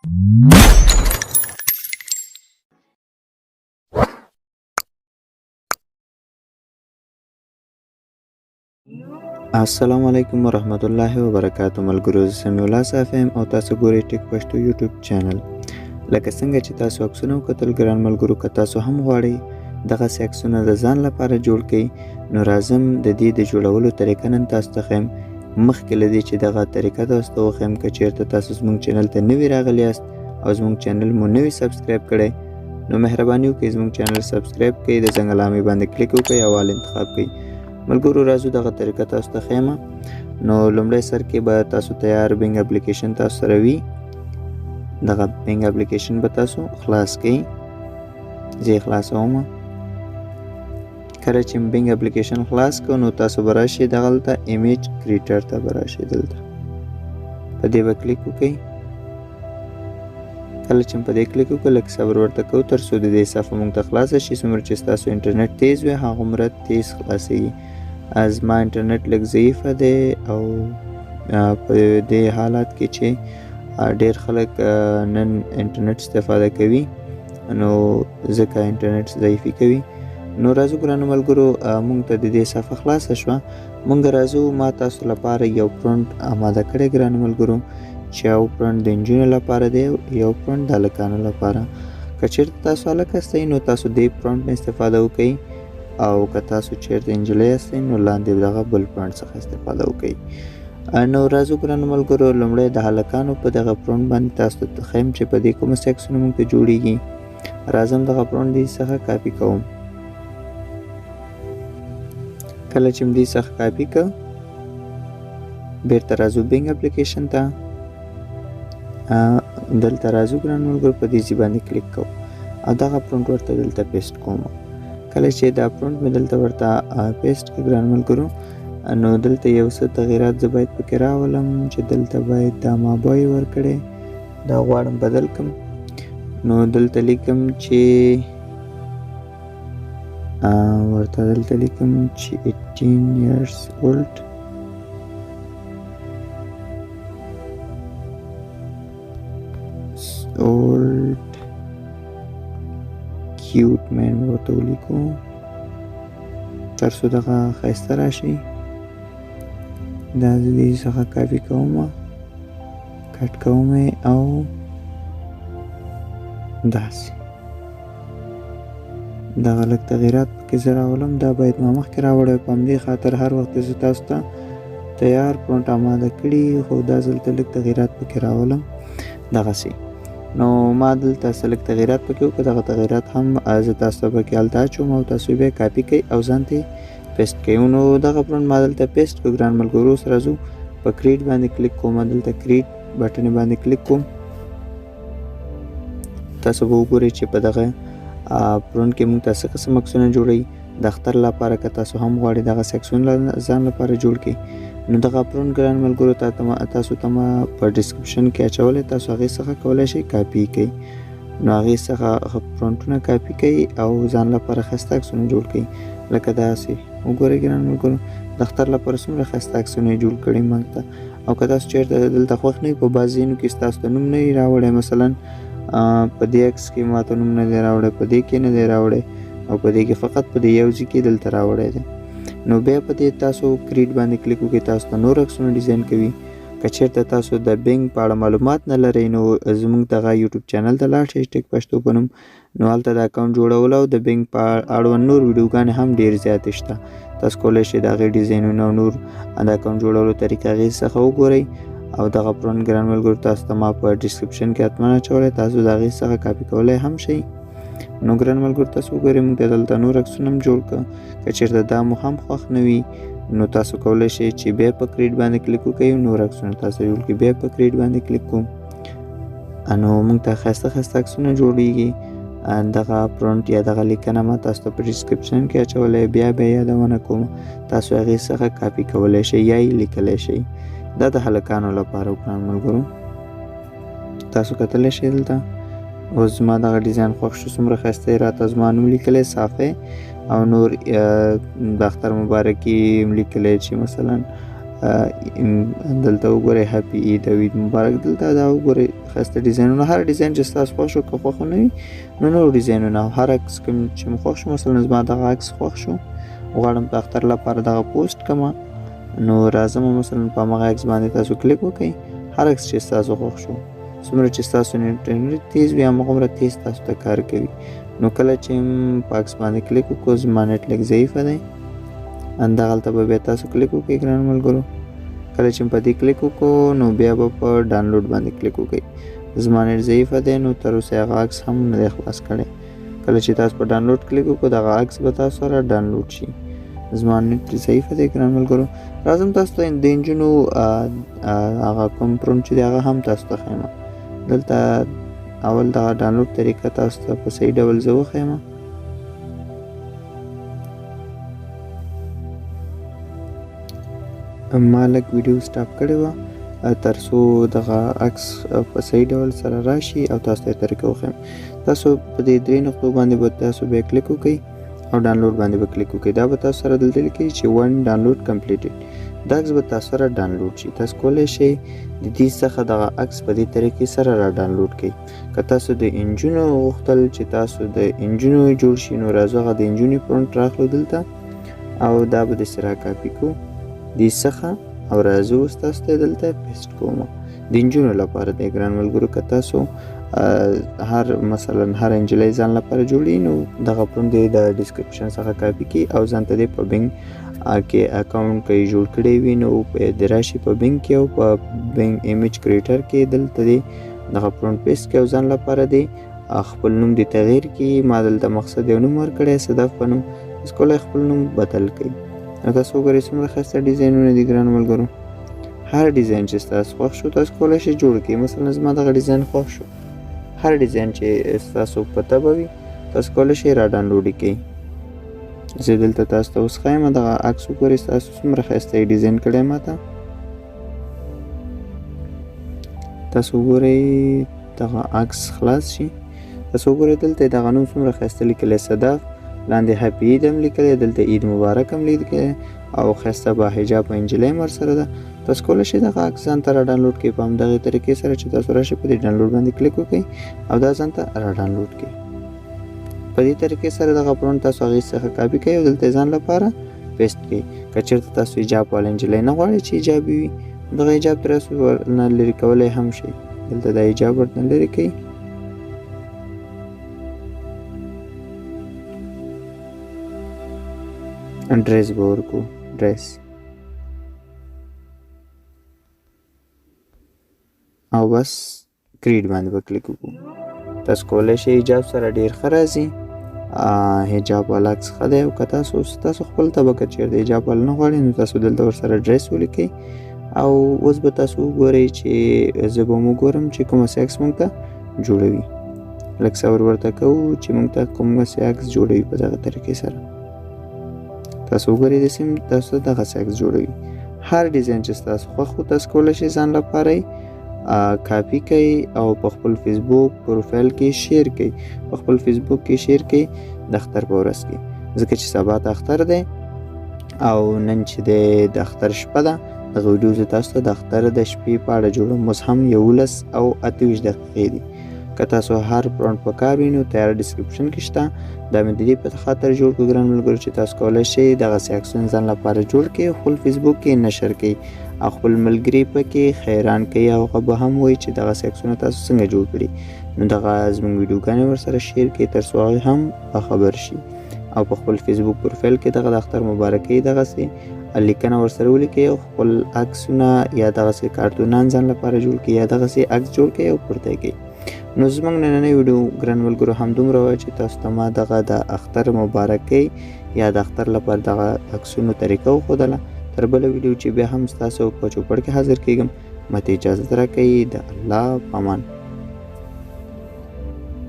السلام علیکم ورحمت الله وبرکاتو ملګرو، زه سمیع الله صافی یم او تاسو ګورئ ټیک پښتو یوټیوب چینل. لکه څنګه چې تاسو عکسونه وکتل ګران ملګرو، که تاسو هم غواړئ دغسې عکسونه د ځان لپاره جوړ کړئ نو راځم د دې د جوړولو طریقه نن تاسو ته ښیم. مخکې له دې چې دغه طریقه تاسو ته وښیم، که چیرته تاسو زموږ چینل ته نوي راغلي یاست او زموږ چینل مو نوي subscribe کړی نو مهرباني وکړئ زموږ چینل subscribe کړئ، د زنګ علامې باندې کلیک وکړئ او all انتخاب کړئ. ملګرو راځو دغه طریقه تاسو ته ښیم. نو لومړی سر کې به تاسو تیار Bing اپلیکیشن تاسو سره وي، دغه Bing اپلیکیشن به تاسو خلاص کړئ. زه یې خلاصوم. کله چې Bing اپلیکیشن خلاص کړو نو تاسو به راشئ دغلته image creator ته به راشئ، دلته په دې به کلیک وکړئ. کله چې په دې کلیک وکړو لږ صبر ورته کوو تر څو د دې صفحه موږ ته خلاصه شي. څومره چې ستاسو انټرنیټ تیز وي هغومره تیز خلاصېږي. زما انټرنیټ لږ ضعیفه دی او په دې حالت کې چې ډېر خلک نن انټرنیټ استفاده کوي نو ځکه انټرنیټ ضعیفي کوي. نو راځو ګرانو ملګرو، موږ ته د دې صفحه خلاصه شوه. موږ راځو، ما تاسو لپاره یو prompt آماده کړی ګرانو ملګرو، چې یو prompt د نجونو لپاره دی او یو prompt د هلکانو لپاره. که چېرته تاسو هلک یاستئ نو تاسو دې prompt نه استفاده وکړئ، او که تاسو چېرته نجلۍ یاستئ نو لاندې دغه بل prompt څخه استفاده وکړئ. نو راځو ګرانو ملګرو، لومړی د هلکانو په دغه prompt باندې تاسو ته ښیم چې په دې کوم عکسونه موږ ته جوړیږي. راځم دغه prompt دې څخه کاپي کوم. کله چې دې څخه کاپي کړ بیرته راځو Bing اپلیکیشن ته. دلته راځو ګران ملګرو، په دې ځای باندې کلیک کوو او دغه prompt ورته دلته paste کوم. کله چې دا prompt مې دلته ورته paste کړ ګران ملګرو، نو دلته یو څه تغیرات زه باید پکې راولم چې دلته باید دا ما boy ورکړی، دا غواړم بدل کړم. نو دلته لیکم چې ورته دلته لیکم چې 18 years old old cute man ورته ولیکو تر څو دغه ښایسته راشي. دا زه دې څخه کاپي کوم، cut کوم او داسې دغه لږ تغیرات پکې زه راولم. دا باید ما مخکې راوړی، په همدې خاطر هر وخت زه تاسو ته تیار prompt آماده کړي، خو دا ځل ته لږ تغیرات پکې راولم دغسې. نو ما دلته څه لږ تغیرات پکې وکړه، دغه تغیرات هم زه تاسو ته پکې هلته اچوم او تاسو بیا کاپي کړئ او ځان ته paste کړئ. نو دغه prompt ما دلته paste کړ ګران ملګرو. اوس راځو په create باندې کلیک کوم، دلته create button باندې کلیک کوم. تاسو به وګورئ چې په دغه prompt کې موږ ته څه قسم عکسونه جوړوي د اختر لپاره. که تاسو هم غواړئ دغسې عکسونه ځان لپاره جوړ کړئ نو دغه prompt ګران ملګرو تاسو ته ما په description کې اچولی، تاسو هغې څخه کولی شئ کاپي کړئ. نو هغې څخه پرنټونه کاپي کړئ او ځان لپاره ښایسته عکسونه جوړ کړئ. لکه داسې وګورئ ګران ملګرو، د اختر لپاره څومره ښایسته عکسونه یې جوړ کړي موږ ته. او که تاسو چېرته دلته خوښ نه وي، په بعض ځایونو کې ستاسو ته نوم نه وي راوړی، مثلا په دې عکس کې ما ته نوم نه دی راوړی، په دې کې نه دی راوړی، او په دې کې فقط په دې یو ځای کې دلته راوړی دی. نو بیا په دې تاسو create باندې کلیک وکړئ، تاسو ته نور عکسونه ډیزاین کوي. که چېرته تاسو د Bing په اړه معلومات نه لرئ نو زموږ دغه یوټیوب چینل ته لاړ شئ ټیک پښتو په نوم، نو هلته د اکاونټ جوړولو او د Bing په اړوند نور ویډیوګانې هم ډېر زیاتې شته. تاسو کولی شئ د هغې ډیزاینونه او نور د اکاونټ جوړولو طریقه هغې څخه وګورئ. او دغه prompt ګران ملګرو تاسو ته ما په description کې حتما اچولی، تاسو د هغې څخه کاپي کولی هم شئ. نو ګران ملګرو تاسو وګورئ موږ ته دلته نور عکسونه هم جوړ کړه. که چېرته دا مو هم خوښ نه وي نو تاسو کولی شئ چې بیا په create باندې کلیک وکړئ، نور عکسونه تاسو جوړ کړئ. بیا په create باندې کلیک کوم، نو موږ ته ښایسته ښایسته عکسونه جوړیږي. دغه prompt یا دغه لیکنه ما تاسو ته په description کې اچولی، بیا بیا یادونه کوم، تاسو هغې څخه کاپي کولی شئ یا یې لیکلی شئ. دا د هلکانو لپاره ګران ملګرو، تاسو کتلی شئ دلته. اوس زما دغه ډیزاین خوښ شو، څومره ښایسته یې راته زما نوم لیکلی صافی، او نور د اختر مبارکي هم لیکلی چې مثلا دلته وګورئ happy عید او عید مبارک. دلته دا وګورئ ښایسته ډیزاینونه، هر ډیزاین چې ستاسو خوښ شو، که خوښ نه وي نو نور ډیزاینونه، هر عکس کوم چې مو خوښ شو. مثلا زما دغه عکس خوښ شو، غواړم په اختر لپاره دغه پوسټ کړم، نو راځم مثلا په هماغه عکس باندې تاسو کلیک وکړئ. هر عکس چې ستاسو خوښ شو، څومره چې ستاسو انټرنیټ تیز وي همغومره تیز تاسو ته کار کوي. نو کله چې په عکس باندې کلیک وکړو، زما نېټ لږ ضعیفه دی، دغلته به بیا تاسو کلیک وکړئ ګرانو ملګرو. کله چې په دې کلیک وکړو نو بیا به په ډانلوډ باندې کلیک وکړئ. زما نېټ ضعیفه دی نو تر اوسه هغه عکس هم نه دی خلاص کړی. کله چې تاسو په ډانلوډ کلیک وکړو دغه عکس به تاسو سره ډانلوډ شي. زما نېټ ضعیفه دی ګران ملګرو. راځم تاسو ته د انجونو هغه کوم پرونټ چې دی هغه هم تاسو ته ښیم. دلته اول دغه ډانلوډ طریقه تاسو ته په صحیح ډول زه وښیم. ما لږ ویډیو سټاپ کړې وه تر څو دغه عکس په صحیح ډول سره راشي او تاسو ته یې طریقه وښیم. تاسو په دې درې نقطو باندې به تاسو بیا کلیک وکړئ او ډانلوډ باندې به کلیک وکړئ. دا به تاسو سره دلته لیکي چې one download completed. دا عکس به تاسو سره ډانلوډ شي. تاسو کولی شئ د دې څخه دغه عکس په دې طریقې سره را ډانلوډ کړئ. که تاسو د انجونو غوښتل چې تاسو د انجونو جوړ شي نو راځو هغه د انجونې پرونټ راخلو دلته او دا به داسې را کاپي کړو دې څخه او راځو اوس تاسو ته دلته پیسټ کوم. د انجونو لپاره دی ګران ملګرو. که تاسو هر مثلا هر انجلۍ ځان لپاره جوړوي نو دغه پرونټ دې د ډسکرپشن څخه کاپي کړي او ځان ته دې په بینک کې اکاونټ کې جوړ کړی وي نو د راشي په بینک کې او په بینک ایمیج کریټر کې دلته دې دغه پرونټ پیسټ کړي او ځان لپاره دې خپل نوم دې تغییر کړي. ما دلته مقصد یو نوم ورکړی صدف په نوم، تاسو کولی خپل نوم بدل کړئ. نو تاسو وګورئ څومره ښایسته ډیزاینونه دي ګرانو ملګرو. هر ډیزاین چې ستاسو خوښ شو تاسو کولی شئ جوړ کړئ. مثلا زما دغه ډیزاین خوښ شو، هر ډیزاین چې ستاسو په تبه وي تاسو کولی شئ را ډانلوډ یې کړئ. زه دلته تاسو ته اوس ښایم دغه عکس وګورئ تاسو څومره ښایسته یې ډیزاین کړی ماته. تاسو وګورئ دغه عکس خلاص شي. تاسو وګورئ دلته دغه نوم څومره ښایسته لیکلی صدف، لاندې happy عید هم لیکلی، دلته عید مبارک هم لیکلی او ښایسته با حجاب نجلۍ هم ورسره ده. تاسو کولی شئ دغه عکس ځان ته را ډانلوډ کړئ په همدغې طریقې سره چې تاسو راشئ په دې ډانلوډ باندې کلیک وکړئ او دا ځان ته را ډانلوډ کړئ. په دې طریقې سره دغه پرونټ تاسو هغې څخه کاپي کړئ او دلته ځان لپاره پیسټ کړئ. که چېرته تاسو حجاب واله نجلۍ نه غواړئ چې حجاب وي، دغه حجاب تاسو ورنه لرې کولی هم شئ. دلته دا حجاب ورنه لرې کړئ. ډریس به ورکو، ډریس او بس کریډ باندې به کلیک وکړو. تاسو کولی شئ حجاب سره ډېر ښه راځي، حجاب والا عکس ښه دی. او که تاسو خپل ته به که چېرته حجاب والا نه غواړئ نو تاسو دلته ورسره ډریس ولیکئ. او اوس به تاسو وګورئ چې زه به هم وګورم چې کوم څه عکس موږ ته جوړوي. لږ صبر ورته کوو چې موږ ته کوم څه عکس جوړوي. په دغه طریقې سره تاسو وګورئ داسې هم تاسو ته دغسې عکس جوړوي. هر ډیزاین چې ستاسو خوښ و تاسو کولی شئ ځان لپاره یې کاپي کړئ او په خپل فیسبوک پروفایل کې شیر کړئ، په خپل فیسبوک کې شیر کړئ د اختر په ورځ کې، ځکه چې سبا ته اختر دی او نن چې دی د اختر شپه ده. دغه ویډیو زه تاسو ته د اختر د شپې په اړه جوړوم. اوس هم 11:28 دقیقې دي. که تاسو هر پرونټ په کار وي نو تیار ډسکرپشن کې شته. دا مې د دې په خاطر جوړ کړو ګران ملګرو چې تاسو کولی شئ دغسې عکسونه ځان لپاره جوړ کړئ او خپل فیسبوک کې نشر کړئ او خپل ملګري پکې حیران کړئ او هغه به هم وایي چې دغسې عکسونه تاسو څنګه جوړ کړي. نو دغه زموږ ویډیوګانې ورسره شیر کړئ تر څو هغوی هم باخبر شي او په خپل فیسبوک پروفایل کې دغه د اختر مبارکۍ دغسې لیکنه ورسره ولیکئ او خپل عکسونه یا دغسې کارتونان ځان لپاره جوړ کړئ یا دغسې عکس جوړ کړئ او پورته یې کړئ. نو زموږ نننۍ ویډیو ګران ملګرو هم دومره وه چې تاسو ته ما دغه د اختر مبارکۍ یا د اختر لپاره دغه عکسونو طریقه وښودله. تر بله ویډیو چې بیا هم ستاسو په چوپړ کې حاضر کیږم، ماته اجازه راکړئ. د الله په امان.